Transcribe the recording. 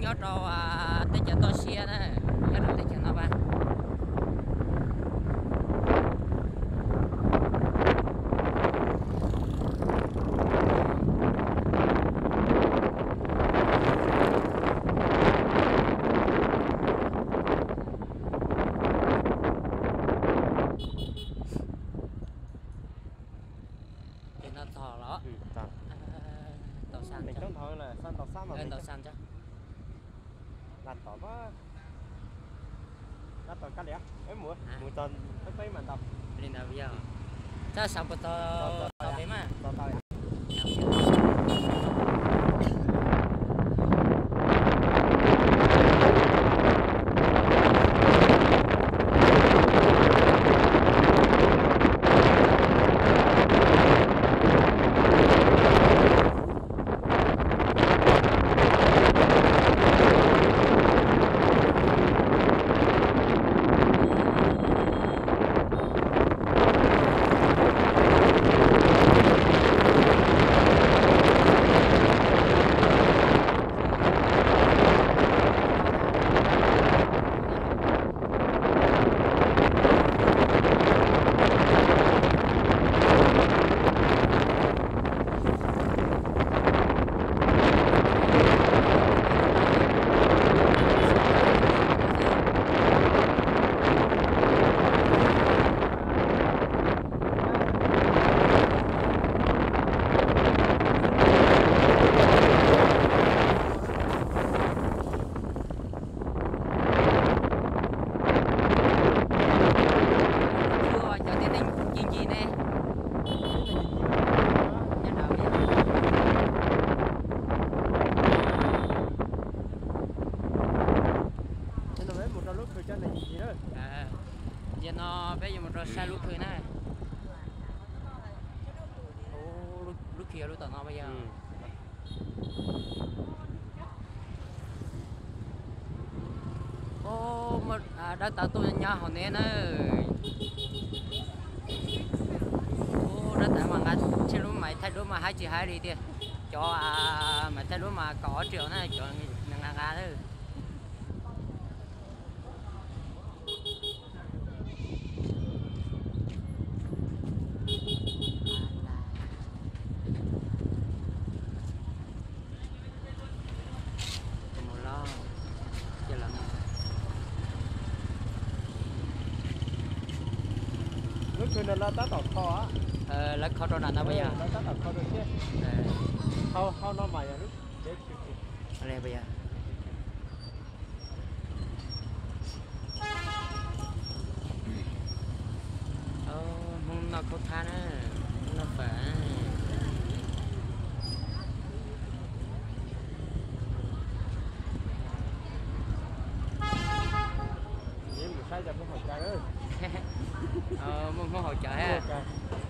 Nyob rau teb chaws toj siab na, nyob rau teb chaws no pas. Ces no txog los? Tau xaj, tau xaj. Laj tom, laj tom kab liam, mus, mus txog peb peb mas tau. Li ntawd yog, txaj xav puas txog tau peb mas. Cov tib neeg ci ncig ne. Ntawm no peb yuav mus rau sab lub khw na. Lub khw yog lub tom no puas yog? Dab tav tuaj nyob hauv ne na. Dab tav mas nqa tsheej lub mas thaij duab mas haib tsis haib li tiag. Cov mas thaij duab mas kaum ob triệu na, cov nqa nqa na. Lub khw no lawv tab tom kho, lawv kho rau nram no puas yog? Lawv tab tom kho rau thiab. Hauv no mas yog lub, puas yog? Hmoob noj khaub thab na, Hmoob noj fawm. Muaj Hmoob haus cawv thiab.